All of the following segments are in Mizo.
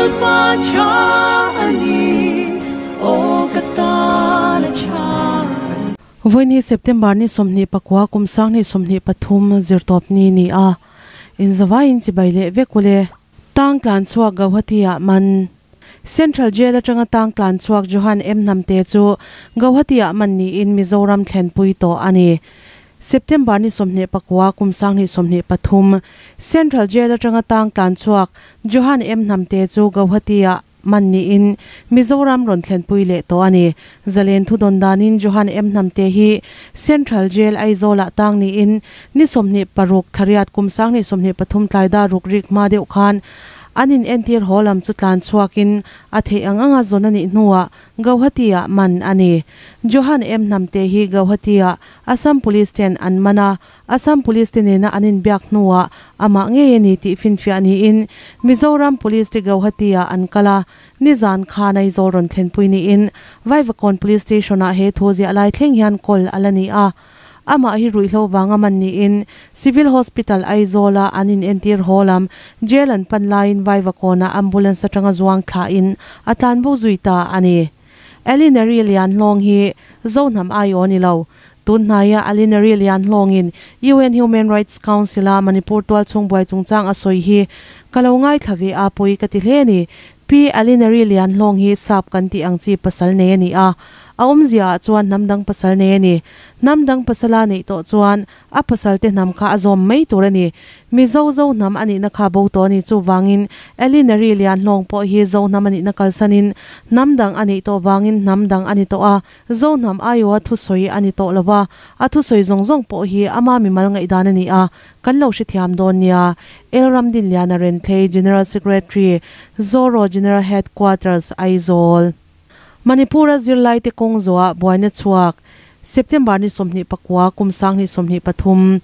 Lalpa tha a ni, aw ka tan a tha a ni. Vawiin hi September ni 24 kum 2023 zirtawp ni ni a, inzavaiin chibai leh vek ule. Tang tlan chhuak Gauhati ah man. Central Jail atanga tang tlan chhuak Johan M Hnamte chu Gauhati ah man niin Mizoram thlenpui tawh a ni. September ni 29 kum 2023 Central Jail atanga tang tlan chhuak Johan M Hnamte chu Gauhati ah man niin Mizoram rawn thlenpui leh tawh a ni. Zalen thu dawn danin Johan M Hnamte hi Central Jail Aizawl ah tang niin ni 26 thla riat kum 2023 tlai dar ruk rik hma deuh khan an in entir haw lam chu tlan chhuakin a theih ang anga zawn a nih hnuah Gauhati ah man a ni. Johan M Hnamte hi Gauhati ah Assam Police ten an man a, Assam Police te nena an inbiak hnuah amah ngei a ni tih finfiah niin Mizoram Police te Gauhati ah an kal a, nizan khan Aizawl rawn thlenpui niin Vaivakawn Police Station ah he thu ziah lai thleng hian kawl a la ni a. Amah hi ruihhlo vanga man niin Civil Hospital Aizawl ah an inentir haw lam jail an pan laiin Vaivakawn ah ambulance atanga zuang thlahin a tlanbo zui ta a ni. Alinary Lianhlawng hi Zohnam aiaw a ni lo. Tun hnaia Alinary Lianhlawngin UN Human Rights Council a Manipur tualchhung buai chungchang a sawi hi ka lo ngaithla ve a, pawi ka ti hle a ni. Pi Alinary Lianhlawng hi sap kan tih ang chi pasal nei a ni a, a awmzia ah chuan hnam dang pasal nei a ni. Hnam dang pasala neih tawh chuan a pasal te hnam kha a zawm mai tur a ni. Mizo zo hnam a nihna kha bo tawh a ni. Chuvangin Alinary Lianhlawng pawh hi zo hnam a nihna kalsanin hnam dang a neih tawh vangin hnam dang a ni tawh a, zo hnam aiawha thusawi a ni tawh lova, a thusawi zawng zawng pawh hi ama mimal ngaihdan a ni a, kan lo hrethiam dawn nia. El Ramdinliana Renthlei, General Secretary, Zoro General Headquarters, Aizawl. Manipur-a zirlaite kawng zawhah buaina chhuak, September ni 29 kum 2023,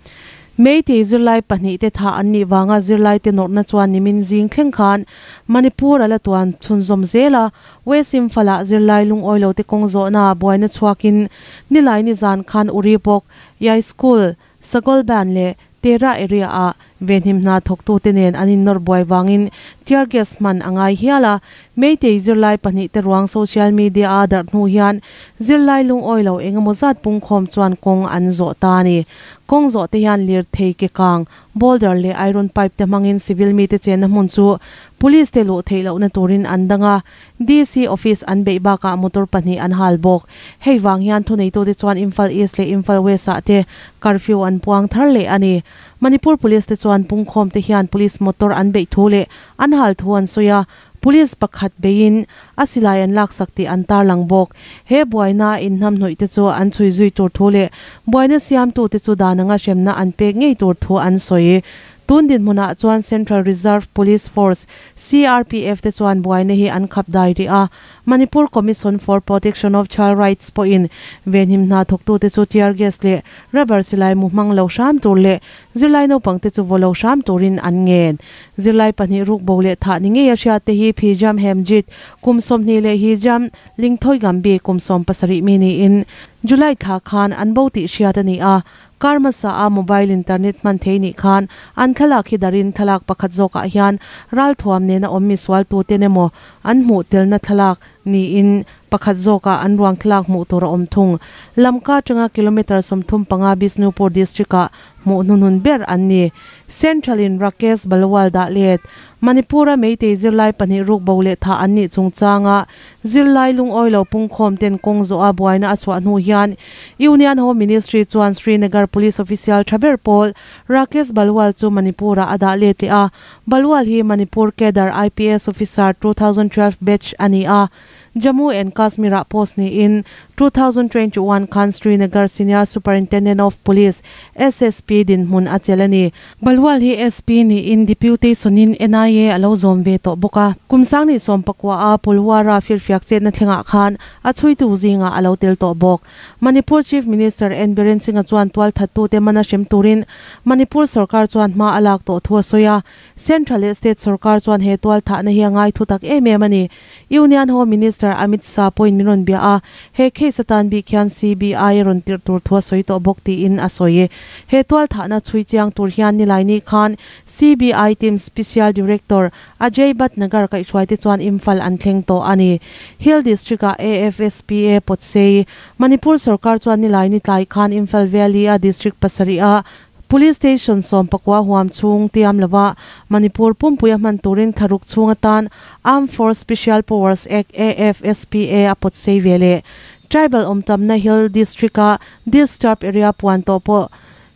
Meitei zirlai pahnihte thah an nih vanga zirlaite nawrhna chuan nimin zing thleng khan Manipur a la tuan chhunzawm zel a, West Imphal-ah zirlai lungawi lote kawng zawhnaah buaina chhuakin nilai nizan khan Uripok Yai School, Sagolban leh Tera area ah venhim hna thawktute nen an innawr buai vangin tear gas hman a ngai hial a. Meitei zirlai pahnih te ruang social media a darh hnu hian zirlai lungawi lo engemaw zat pungkhawm chuan kawng an zawh ta a ni. Kawng zawh te hian lirthei ke kang, boulder leh iron pipe te hmangin civil mite chenna hmun chu police te luh theih lohna turin an dang a. DC office an beih bakah motor pahnih an hal bawk. Hei vang hian thuneitute chuan Imphal East leh Imphal West ah te curfew an puang thar leh a ni. Manipur Police te chuan pungkhawm te hian police motor an beih thu leh an hal thu an sawi a, police pakhat beiin a silai an laksak tih an tarlang bawk. He buaina inhnamhnawih te chu an chhui zui tur thu leh buaina siamtute chu dan anga hremna an pek ngei tur thu an sawi. Tun dinhmunah chuan Central Reserve Police Force, CRPF, te chuan buaina hi an khap dai rih a. Manipur Commission for Protection of Child Rights pawhin venhim hna thawktute chu tear gas leh rubber silai mu hmang lo hram tur leh zirlai naupangte chu vaw lo hram turin an ngen. Zirlai pahnih ruk bo leh thah ni ngei a hriat te hi Phijam Hemjit, kum 20 leh Hijam Lingthoi Gambi, kum 17 mi niin July thla khan an bo tih hriat a ni a. Kar hmasa a mobile internet hman thei nih khan an thlalak hi darin thlalak pakhat zawkah hian ralthuam nena awm misual tuten emaw an hmuh telna thlalak niin pakhat zawkah an ruang thlalak hmuh tur a awm thung. Lamka atanga kilometre 35 Bishnupur district ah hmuh hnuhnun ber an ni. Central in Rakesh Balwal dah let Manipur-a Meitei zirlai pahnih ruk bo leh thah an nih chungchanga zirlai lungawi lo pungkhawm ten kawng zawha buaina a chhuah hnu hian Union Home Ministry chuan Srinagar Police official tha ber pawl Rakesh Balwal chu Manipur-ah a dah let leh a. Balwal hi Manipur cadre IPS officer 2012 batch a ni a. Jammu and Kashmir-ah post niin 2021 khan Srinagar Senior Superintendent of Police, SSP, dinhmun a chelh a ni. Balwal hi SP niin deputation-in NIA a lo zawm ve tawh bawk a. Kum 2019 a Pulwara firfiak chetna thlengah khan a chhuitu zingah a lo tel tawh bawk. Manipur Chief Minister N Biren Singh-a chuan tualthattute mana hrem turin Manipur sorkar chuan hma a lak tawh thu a sawi a. Central leh State sorkar chuan he tualthahna hi a ngai thu tak em em a ni. Union Home Minister Amit Shah pawhin min rawn bia a, he case case atan bik hian CBI a rawn tirh tur thu a sawi tawh bawk tiin a sawi. He tualthahna chhui chiang tur hian Nilaini khan CBI team Special Director Ajay Bhatnagar kaihhruaite chuan Imphal an thleng tawh a ni. Hill District-ah AFSPA pawtsei Manipur sorkar chuan Nilaini tlai khan Imphal Valley-a district pasarih-a Police Station sawmpakua huam chhung tiam lova Manipur pumpuia hman turin thlaruk chhung atan Armed Force Special Powers Act, AFSPA, a pawt sei ve leh. Tribal awmtamna Hill District-a Disturb Area puan tawh pawh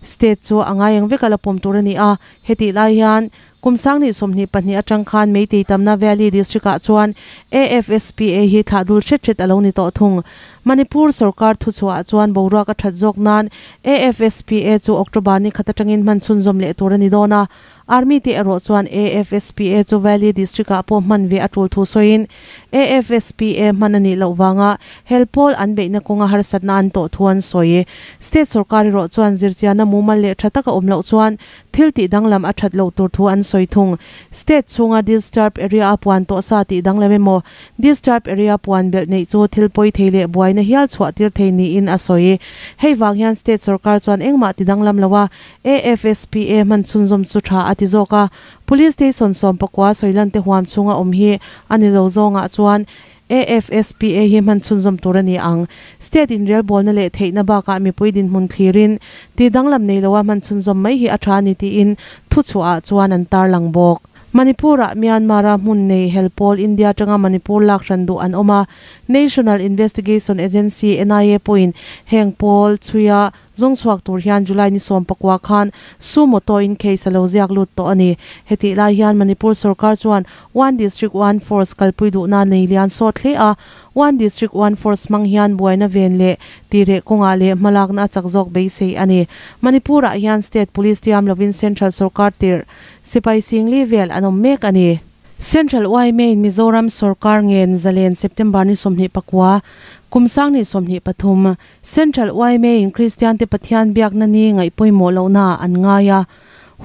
State chu a ngai ang vek a la pawm tur a ni a, hetih lai hian Kum 2022 atang khan Meitei tamna Valley District-ah chuan AFSPA hi thlah dul hret hret a lo ni tawh thung. Manipur sorkar thuchhuahah chuan boruak a that zawk nan AFSPA chu October ni khat atangin hman chhunzawm leh tur a ni dawn a. Army te erawh chuan AFSPA chu Valley District-ah pawh hman ve a tul thu sawiin AFSPA hman a nih loh vanga hel pawl an beihna kawnga harsatna an tawh thu an sawi. State sorkar erawh chuan zirchianna mumal leh tha taka awm loh chuan Thil tih danglam a that loh tur thu an sawi thung. State chhunga disturb area a puan tawh sa tih danglam emaw, disturb area puan belh neih chu thil pawi thei leh buaina hial chhuah tir thei niin a sawi. Hei vang hian state sorkar chuan engmah ti danglam lo a, AFSPA hman chhunzawm chu tha a ti zawk a. Police station 14 sawilan te huam chhunga awm hi a ni lo zawngah chuan AFSPA hi hman chhunzawm tur a ni ang. State inrelbawlna leh theihna bakah mipui dinhmun thlirin tih danglam nei loa hman chhunzawm mai hi a tha a ni tiin thuchhuahah chuan an tarlang bawk. Manipur-ah Myanmar-a hmun nei hel pawl India atanga Manipur lak hran duh an awm a, National Investigation Agency, NIA, pawhin heng pawl chhuia Zawng chhuak tur hian July ni 14 khan Sumo tawhin case a lo ziak lut tawh a ni. Hetih lai hian Manipur sorkar chuan One District One Force kalpui duhna nei lian sawt hle a, One District One Force hmang hian buaina ven leh tireh kawngah leh hmalakna a chak zawk beisei a ni. Manipur-ah hian State Police tiam lovin Central sorkar tirh sipai singli vel an awm mek a ni. Central yma in Mizoram sorkar ngen zalen September ni 29, kum 2023, Central yma in Kristian te Pathian biakna ni ngaih pawimawh lohna an ngai a,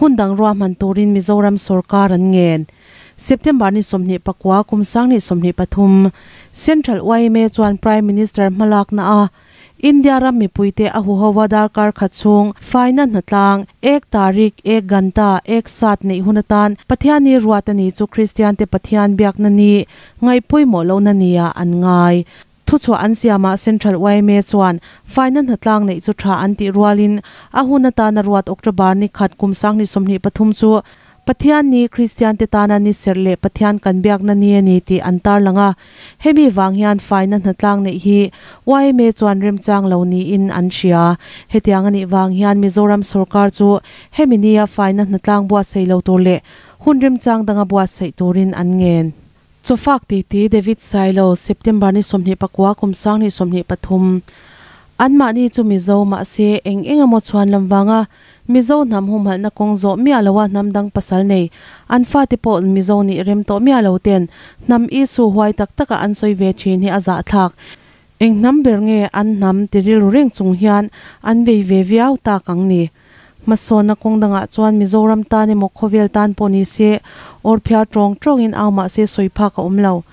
hun dang ruahman turin Mizoram sorkar an ngen. September ni 29 kum 2023, Central yma chuan Prime Minister hmalakna a India ram mipuite a huho a darkar khat chhung faina hnatlang Ek Tarik, Ek Ganta, Ek Saath neih hun atan Pathian ni ruat a ni chu Kristian te Pathian biakna ni ngaih pawimawh lohna nia an ngai. Thuchhuah an siamah Central yma chuan faina hnatlang neih chu tha an tih rualin a hun atana ruat October ni khat kum 2023 chu Pathian ni Kristian te tana ni serh leh Pathian kan biakna ni a ni tih an tarlang a. Hemi vang hian faina hnatlang neih hi yma chuan remchang lo niin an hria. Hetiang a nih vang hian Mizoram sorkar chu hemi nia faina hnatlang buatsaih lo tur leh hun remchang danga buatsaih turin an ngen. Chawfak titi David Sailo, September ni 29 kum 2023, Anmahni chu Mizo mahse eng eng emaw chhuan lam vanga Mizo hnam humhalhna kawng zawh miah loa hnam dang pasal nei an fate pawh Mizo nih rem tawh miah lo ten hnam Isu huai tak taka an sawi ve thin hi a zahthlak. Eng hnam ber nge an hnam ti rilru reng chung hian an vei ve viau tak ang ni. Hmasawnna kawng dangah chuan Mizoram tan emaw khawvel tan pawh ni se awr phiar tawng tawngin au mahse sawi phak a awm lo.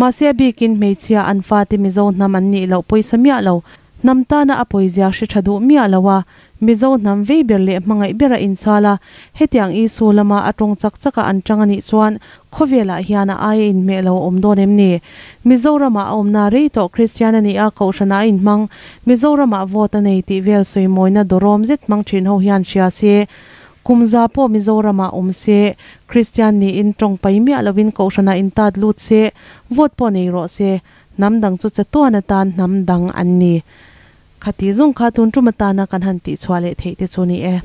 Mahse a bikin hmeichhia an fate Mizo hnam an nih loh pawisa miah lo. Hnam tana a pawizia hre tha duh miah lo a, Mizo hnam vei ber leh hmangaih ber a inchhal a, hetiang Isu lama a tawng chak chaka an tang a nih chuan khawvelah hian a aia inhmeh lo a awm dawn em ni? Mizoramah a awmna rei tawh Kristian a ni a, Kohhranah a inhmang, Mizoramah vote a nei tih vel sawimawina dawrawm zet hmang thin ho hian hria se, kum za pawh Mizoramah awm se, Kristian niin tawng pai miah lovin Kohhranah intat lut se, vote pawh nei rawh se, Hnam dang chu chatuan atan hnam dang an ni. Khati zawng kha tun tum atana kan han tihchhuah leh theih te chu ni e.